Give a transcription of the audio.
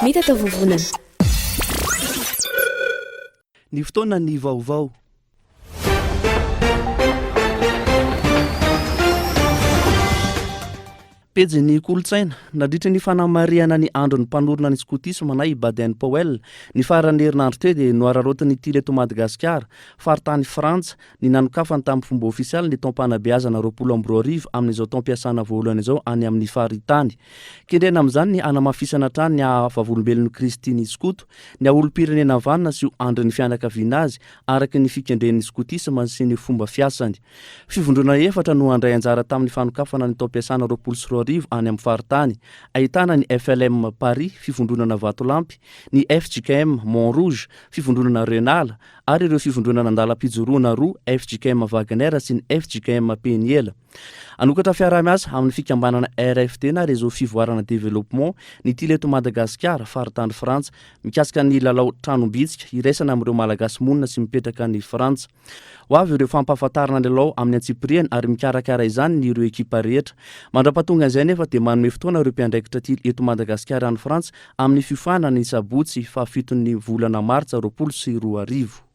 Mitatao vovonana. Ny fotoana ny vaovao. Pejin'ny kolontsaina, nandritra ny fanamarihana ny andron'ny mpanorina ny skotisma na i Baden Powell, ny faran'ny herinandro teo dia nohararaotin'ny Tily eto Madagasikara, faritany Frantsa, ny nanokafany tamin'ny fomba ofisialy ny taom-panabeazana 2020 amin'izao taom-piasana voalohany izao any amin'ny faritany. Kendrena amin'izany ny hanamafisana hatrany ny haha vavolombelon'i Kristy ny skoto, ny haha olom-pirenena vanona sy ho andrin'ny fianakaviana azy araka ny fikendren'ny skotisma sy ny fomba fiasany. Fivondronana efatra no handray anjara tamin'ny fanokafana ny taom-piasana 2020 any amin'ny faritany. Ahitana ny FLM Paris, Fivondronana Vatolampy, ny fjkm Mont Rouge, Fivondronana Renala, ary ireo fivondronana andalam-pijoroana roa, fjkm Wagner sy ny fjkm Peniela. Hanokatra fiaraha-miasa amin'ny fikambanana RFD na Réseau Fivoarana Développement ny Tily eto Madagasikara, faritany Frantsa, mikasika ny lalao Tranombitsika iraisana amin'ireo Malagasy monina sy mipetraka any Frantsa. Ho avy ireo fampahafantarana ny lalao amin'ny antsipiriany ary mikarakara izany ny ireo ekipa rehetra. Mandra-pahatonga an'izay anefa dia manome fotoana ireo mpiandraikitra tily eto Madagasikara any Frantsa amin'ny fiofanana ny sabotsy fahafiton'ny volana martsa 2020.